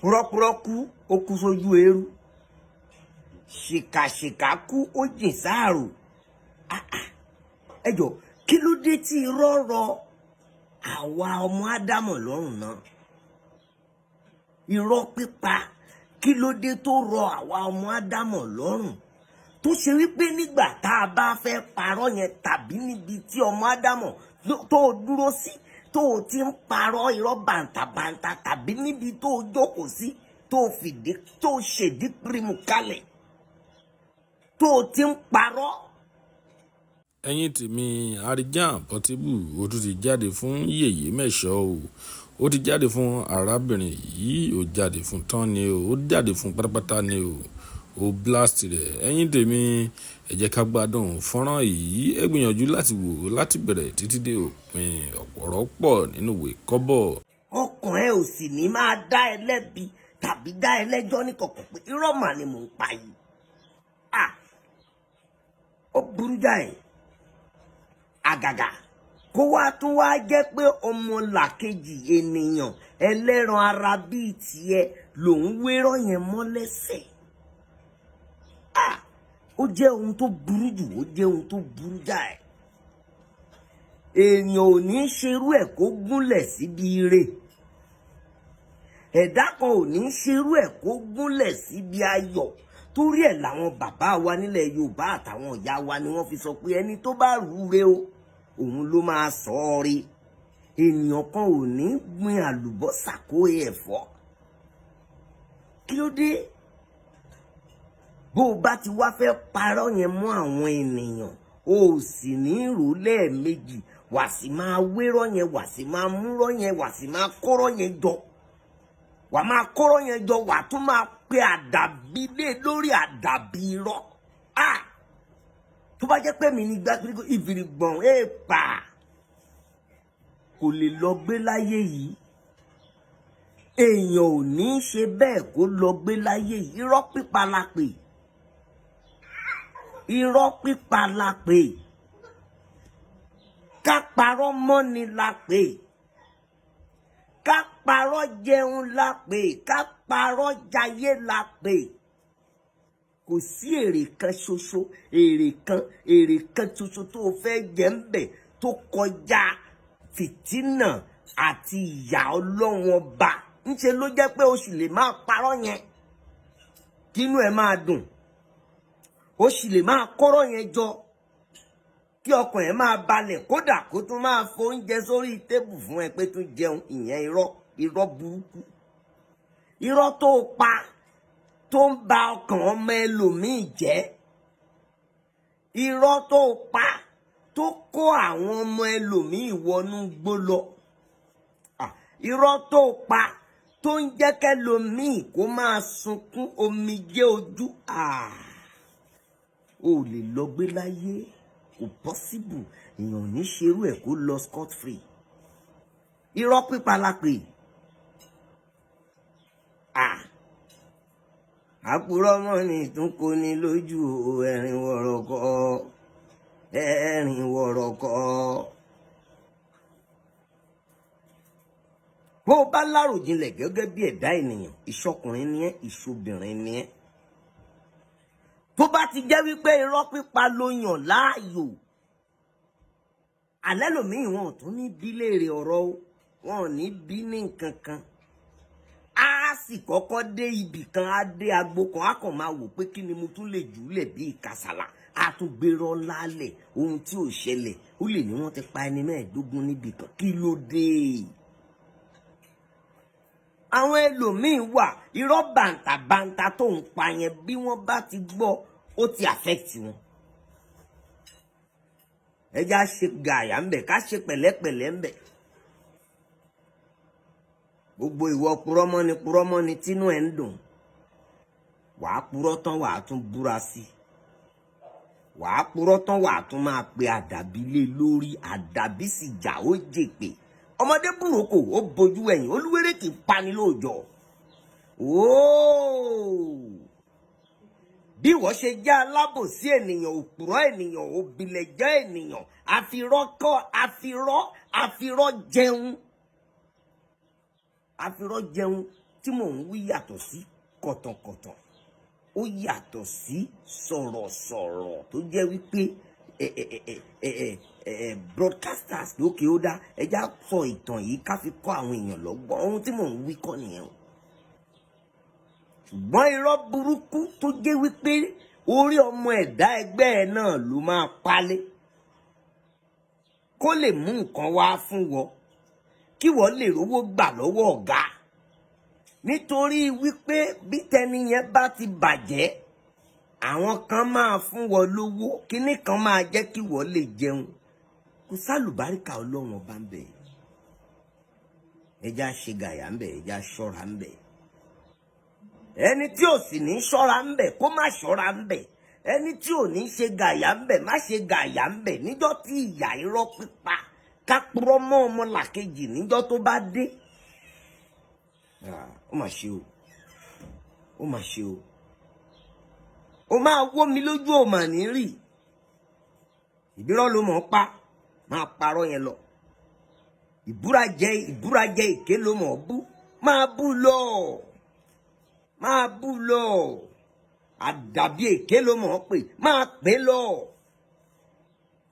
Purọ́purọ́ kú, ó kú sójú eérú. Ṣìkàṣìkà kú, ó jìn sáàrò. Ẹ jọ, kí ló dé tí irọ́ rọ àwa ọmọ Ádámọ̀ lọ́rùn náà? Irọ́ pípa, kí ló dé tó rọ àwa ọmọ Ádámọ̀ lọ́rùn, tó ṣe wípé nígbà tá a bá fẹ́ parọ́ yẹn, tàbí níbi tí ọmọ Ádámọ̀ tó dúró sí, tó o ti ń parọ́ irọ́ bàǹtàbàǹtà, tàbí níbi tó o jókòó sí, tó o fìdí tó o ṣèdí pírímù kalẹ̀, tó o ti ń parọ́? Ẹ̀yin tèmi, Arijan Portable, ó tún ti jáde fún Yèyé Mẹ́sọ̀ o. Ó ti jáde fún arábìnrin yìí, ó jáde fún tán ni o, ó jáde fún pátápátá ni o, ó blast rẹ̀. Ẹ̀yin tèmi, ẹ jẹ́ ká gbádùn fọ́nrán yìí. Ẹ gbìyànjú láti wò ó láti bẹ̀rẹ̀ títí dé òpin. Ọ̀pọ̀rọ̀ pọ̀ nínú ìwé kọ́bọ̀. Ọkàn ẹ ò sì ní máa dá ẹ lẹ́bi tàbí dá ẹ lẹ́jọ́ ní kọ̀kọ̀ pé irọ́ mà ni mò ń pa yìí. Ah, ó burú jáì. Àgàgà kó wá tún wá jẹ́ pé ọmọlàkejì ènìyàn, ẹlẹ́ran ara bíi tiẹ̀, lòún wérọ́ yẹn mọ́ lẹ́sẹ̀. Ah, ó jẹ́ ohun tó burú jù, ó jẹ́ ohun tó burú jáì. Èèyàn ò ní ṣerú ẹ̀ kó gúnlẹ̀ síbi ire. Ẹ̀dá kan ò ní ṣerú ẹ̀ kó gúnlẹ̀ síbi ayọ̀. Torí ẹ̀ làwọn bàbá wa nílẹ̀ Yorùbá àtàwọn ìyá wa ni wọ́n fi sọ pé ẹni tó bá rúure o, òun ló máa sọ ọ́ rí. Ènìyàn kan ò ní gbin àlùbọ́sà kó ẹ̀fọ́. Kí ló dé? Bó o bá ti wá fẹ́ parọ́ yẹn mọ́ àwọn ènìyàn, o ò sì ní rò lẹ́ẹ̀mejì, wà sì máa wérọ́ yẹn, wà sì máa múrọ́ yẹn, wà sì máa kọ́rọ́ yẹn jọ, wà máa kọ́rọ́ yẹn jọ, wà tún máa pe àdàbí lé lórí àdàbí irọ́. Ah, tó bá jẹ́ pé mi ní gbàgbé ìfìrìgbọ̀n èèpà kò lè lọ gbé láyé yìí, èèyàn ò ní í ṣe bẹ́ẹ̀ kó lọ gbé láyé yìí. Irọ́ pípa la pè, irọ́ pípa la pè, ká parọ́ mọ́ni la pè, ká parọ́ jẹun la pè, ká parọ́ jayé la pè. Kò sí èrè kan ṣoṣo, èrè kan ṣoṣo tó o fẹ́ jẹ ń bẹ̀ tó kọjá fìtínà àti ìyà Ọlọ́run Ọba. Ńṣe ló jẹ́ pé o sì lè máa parọ́ yẹn kínú ẹ máa dùn, o sì lè máa kọ́rọ̀ yẹn jọ kí ọkàn ẹ máa balẹ̀, kódà kó tún máa fo oúnjẹ sórí tébù fún ẹ pé tún jẹun. Ìyẹn irọ́, irọ́ burúkú, irọ́ tó pa tó ń ba ọkàn ọmọ ẹlòmíì jẹ́, irọ́ tó pa tó kó àwọn ọmọ ẹlòmíì wọnú gbó lọ, irọ́ tó pa tó ń jẹ́ kẹlòmíì kó máa sunkún omijé ojú. Ó lè lọ gbé láyé, kò possible. Èèyàn ò ní ṣerú ẹ̀ kó lọ scot free. Irọ́ pípa la pè. Ah, àpùrọ́ mọ́ ni tún kò ní lójú ẹ̀rín wọ̀rọ̀kọ́, ẹ̀rín wọ̀rọ̀kọ́. Bó o bá láròjinlẹ̀ gẹ́gẹ́ bí ẹ̀dá ènìyàn, ìṣọkùnrin ni ẹ́, ìṣobìnrin ni ẹ́, tó bá ti jẹ́ wípé irọ́ pípa ló yàn láàyò, alẹ́ lòmíì wọn ò tún ní bí léèrè ọ̀rọ̀ o, wọn ò ní bí ní nǹkan kan. Á sì kọ́kọ́ dé ibì kan, á dé agbo kan, á kàn máa wò pé kí ni mo tún lè jù ú lẹ̀ bí ìkàsàlà. Á tún gbérọ́ lálẹ̀ ohun tí ò ṣẹlẹ̀. Ó lè ní wọ́n ti pa ẹni 15 níbì kan. Kí ló dé? Àwọn ẹlòmíín wà, irọ́ bàǹtàbàǹtà tó ń pa yẹn, bí wọ́n bá ti gbọ́, ó ti affect wọn. Ẹ já ṣe gàyà ń bẹ̀, ká ṣe pẹ̀lẹ́pẹ̀lẹ́ ń bẹ̀. Gbogbo ìwọ purọ́mọ́ni purọ́mọ́ni tínú ẹ̀ ń dùn, wàá purọ́ tán, wàá tún búra sí, wàá purọ́ tán, wàá tún máa pe àdàbí lé lórí. Àdàbí sì jà, ó jèpè. Ọmọdé burúkú ó bojú ẹ̀yìn, olúwérè kì í pani lóòjọ́. Ooo, bí wọ́n ṣe jẹ́ alábòsí ènìyàn, òpùrọ́ ènìyàn, òbílẹ̀jẹ́ ènìyàn, àfirọ́ kọ́, àfirọ́ jẹun, àfirọ́ jẹun. tí mò ń wí yàtọ̀ sí kọ̀tànkọ̀tàn, ó yàtọ̀ sí sọ̀rọ̀sọ̀rọ̀ tó jẹ́ wípé broadcasters lókè ó dá ẹja sọ ìtàn yìí ká fi kọ́ àwọn èèyàn lọ́gbọ́n. Ohun tí mò ń wí kọ́ nìyẹn o. Ṣùgbọ́n irọ́ burúkú tó jẹ́ wípé orí ọmọ ẹ̀dá ẹgbẹ́ ẹ̀ náà ló máa palẹ̀ kó lè mú nǹkan wá fún wọ, kí wọ́n lè rówó gbà lọ́wọ́ ọ̀gá, nítorí wípé bí tẹni yẹn bá ti bàjẹ́, àwọn kan máa fún wọn lówó, kíní kan máa jẹ́ kí wọ́n lè jẹun. Kò sálùbáríkà Ọlọ́run ọba ń bẹ. Ẹja ṣe gàyà ń bẹ, ẹja ṣọ́ra ń bẹ. Ẹni tí ò sì ní ṣọ́ra ń bẹ, kó má ṣọ́ra ń bẹ. Ẹni tí ò ní ṣe gàyà ń bẹ, má ṣe gàyà ń bẹ. Níjọ́ tí ìyà irọ́ pípa ká purọ́ mọ́ ọmọ làkejì níjọ́ tó bá dé, ó mà ṣe o, ó mà ṣe o. Ó máa wó mi lójú, ò mà ní rí. Ìbírọ́ ló mọ̀ ọ́ pa, máa parọ́ yẹn lọ. Ìbúra jẹ, ìbúra jẹ, èké ló mọ̀ ọ́ bú, máa bú lọ, máa bú lọ. Àdàbí èké ló mọ̀ ọ́ pè, máa pè lọ.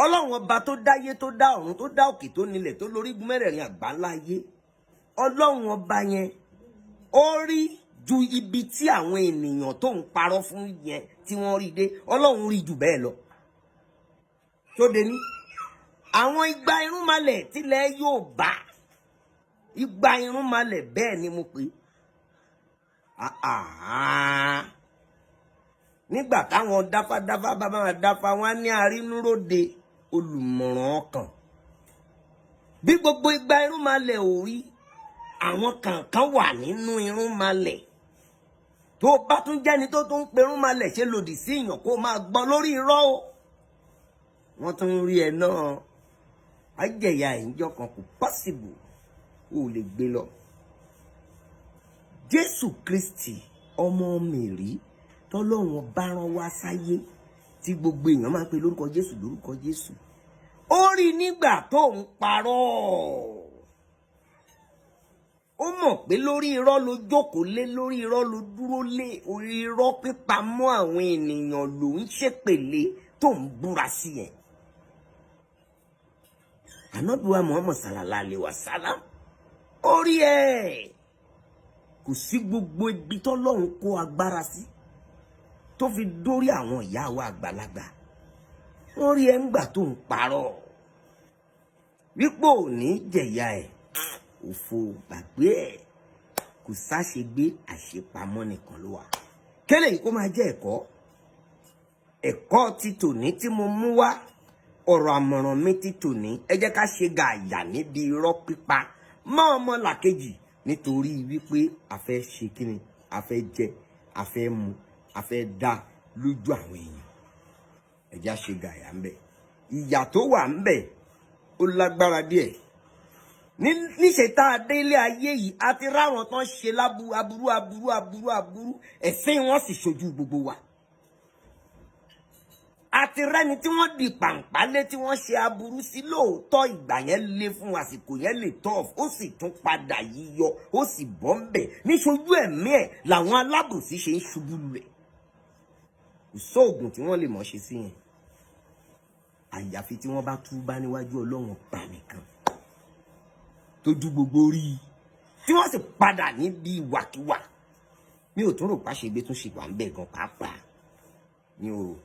Ọlọ́run ọba tó dáyé, tó dá ọ̀run, tó dá òkè, tó nílẹ̀, tó lórígun mẹ́rẹ̀ẹ̀rin àgbáńlá ayé, Ọlọ́run ọba yẹn ó rí ju ibi tí àwọn ènìyàn tó ń parọ́ fún yẹn tí wọ́n rí dé. Ọlọ́run rí jù bẹ́ẹ̀ lọ. Tó de ní àwọn igba irúnmalẹ̀ tilẹ̀ yóò bá igba irúnmalẹ̀, bẹ́ẹ̀ ni mo pè é. Nígbà táwọn dáfádáfá bá máa dáfá, wọn á ní arínúróde olùmọ̀ràn ọkàn. Bí gbogbo igba irúnmalẹ̀ ò rí, àwọn kànkan wà nínú irúnmalẹ̀. Tó bá tún jẹ́ni tó tún ń pe irúnmalẹ̀ ṣe lòdì sí èèyàn, kó máa gbọ́ lórí irọ́ o, wọ́n tún ń rí ẹ náà, ajẹ̀yà ìjọ kan kò possible, ó lè gbé lọ. Jésù Kristi ọmọ Mèrí tọ́lọ́run bá rán wá sáyé, tí gbogbo èèyàn máa ń pe lórúkọ Jésù, lórúkọ Jésù, ó rí nígbà tó ń parọ́. Ó mọ̀ pé lórí irọ́ ló jókòó lé, lórí irọ́ ló dúró lé, orí irọ́ pípa mọ́ àwọn ènìyàn ló ń ṣépèlé tó ń búra sí yẹn. Ànábì wa Muhammad sallallahu alaihi wasallam ó rí ẹ. Kò sí gbogbo ibi tọ́lọ́run kó agbára sí, tó fi dórí àwọn ìyá wa àgbàlagbà, wọ́n rí ẹ ńgbà tó ń parọ́ wípé ò ní jẹ̀yà ẹ̀. Òfo, gbàgbé ẹ̀, kò sáṣegbé, àṣepamọ́ nìkan ló wà. Kélé yìí kó máa jẹ́ ẹ̀kọ́, ẹ̀kọ́ ti tòní tí mo mú wá, ọ̀rọ̀ àmọ̀ràn mi ti tòní: ẹ jẹ́ ká ṣe gààyà níbi irọ́ pípa mọ́ ọmọ làkejì, nítorí wípé a fẹ́ ṣe kíni? A fẹ́ jẹ, a fẹ́ mu, a fẹ́ dá lójú àwọn èèyàn. Ẹ jẹ́ á ṣe gààyà ńbẹ. Ìyà tó wà ńbẹ ó lágbára díẹ̀. Níṣe tá a dé ilé ayé yìí, a ti ráwọn tán ṣe lábu aburú aburú aburú aburú, ẹ̀sìn wọn sì ṣojú gbogbo wa. A ti rẹ́ni tí wọ́n di pàǹpálé, tí wọ́n ṣe aburú sí lóòótọ́. Ìgbà yẹn lé fún àsìkò yẹn lè tọ́, ó sì tún padà yíyọ, ó sì bọ́ ń bẹ̀. Níṣojú ẹ̀mí ẹ̀ làwọn alábòsí ṣe ń ṣubú lulẹ̀. Kò sóògùn tí wọ́n lè mọ̀ ṣe sí yẹn, àyàfi tí wọ́n bá túbá níwájú Ọlọ́run pa nìkan tójú gbogbo rí i, tí wọ́n sì padà níbi ìwàkiwà. Mi ò tún rò pàṣẹgbé tún ṣe wà ń bẹ̀ gan pàápàá, mi ò rò.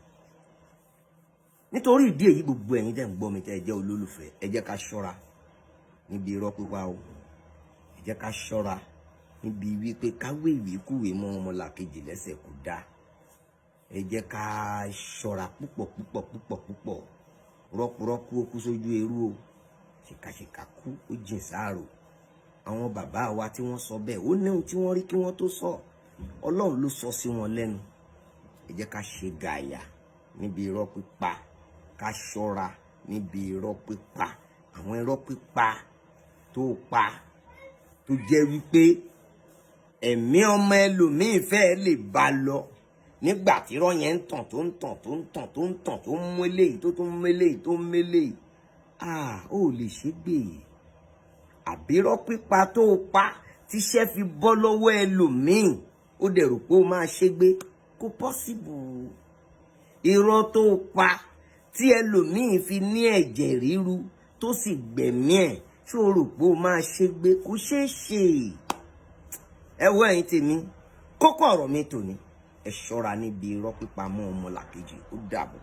Nítorí ìdí èyí, gbogbo ẹ̀yin tẹ́ ń gbọ́ mi, tẹ́ ẹ jẹ́ olólùfẹ́, ẹ jẹ́ ká ṣọ́ra níbi irọ́ pípa o. Ẹ jẹ́ ká ṣọ́ra níbi wípé káwé ìwékúwé mọ́ ọmọlàkejì lẹ́sẹ̀, kò dáa. Ẹ jẹ́ ká ṣọ́ra púpọ̀ púpọ̀ púpọ̀ púpọ̀. Rọ́pùrọ́kú ó kú sójú eru o, ṣìkàṣìkà kú ó jìn sáàrò. Àwọn bàbá wa tí wọ́n sọ bẹ́ẹ̀, ó ní ohun tí wọ́n rí kí wọ́n tó sọ. Ọlọ́run ló sọ sí wọn lẹ́nu. Ẹ jẹ́ ká ṣe gààyà níbi irọ́ pípa, ká ṣọ́ra níbi irọ́ pípa. Àwọn irọ́ pípa tó pa tó jẹ́ wípé ẹ̀mí ọmọ ẹlòmíín fẹ́ lè bá lọ nígbà tí irọ́ yẹn ń tàn, tó ń tàn, tó ń tàn, tó ń tàn, tó ń mú eléyìí, tó tún mú eléyìí, tó ń mú eléyìí, ah, ó lè ṣe gbè. Àbírọ́ pípa tó pa Tíṣẹ́ fi bọ́ lọ́wọ́ ẹlòmíì, ó dẹ̀ rò pé ó máa ṣègbé. Kò possible. Irọ́ tó pa tí ẹlòmíì fi ní ẹ̀jẹ̀ ríru tó sì gbẹ̀mí ẹ̀, ṣó o rò pé ó máa ṣègbé? Kò ṣeé ṣe. Ẹ wo, ẹ̀yin tèmi, kókó ọ̀rọ̀ mi tòní: ẹ ṣọ́ra níbi irọ́ pípa mọ́ ọmọlàkejì. Ó dàbọ̀.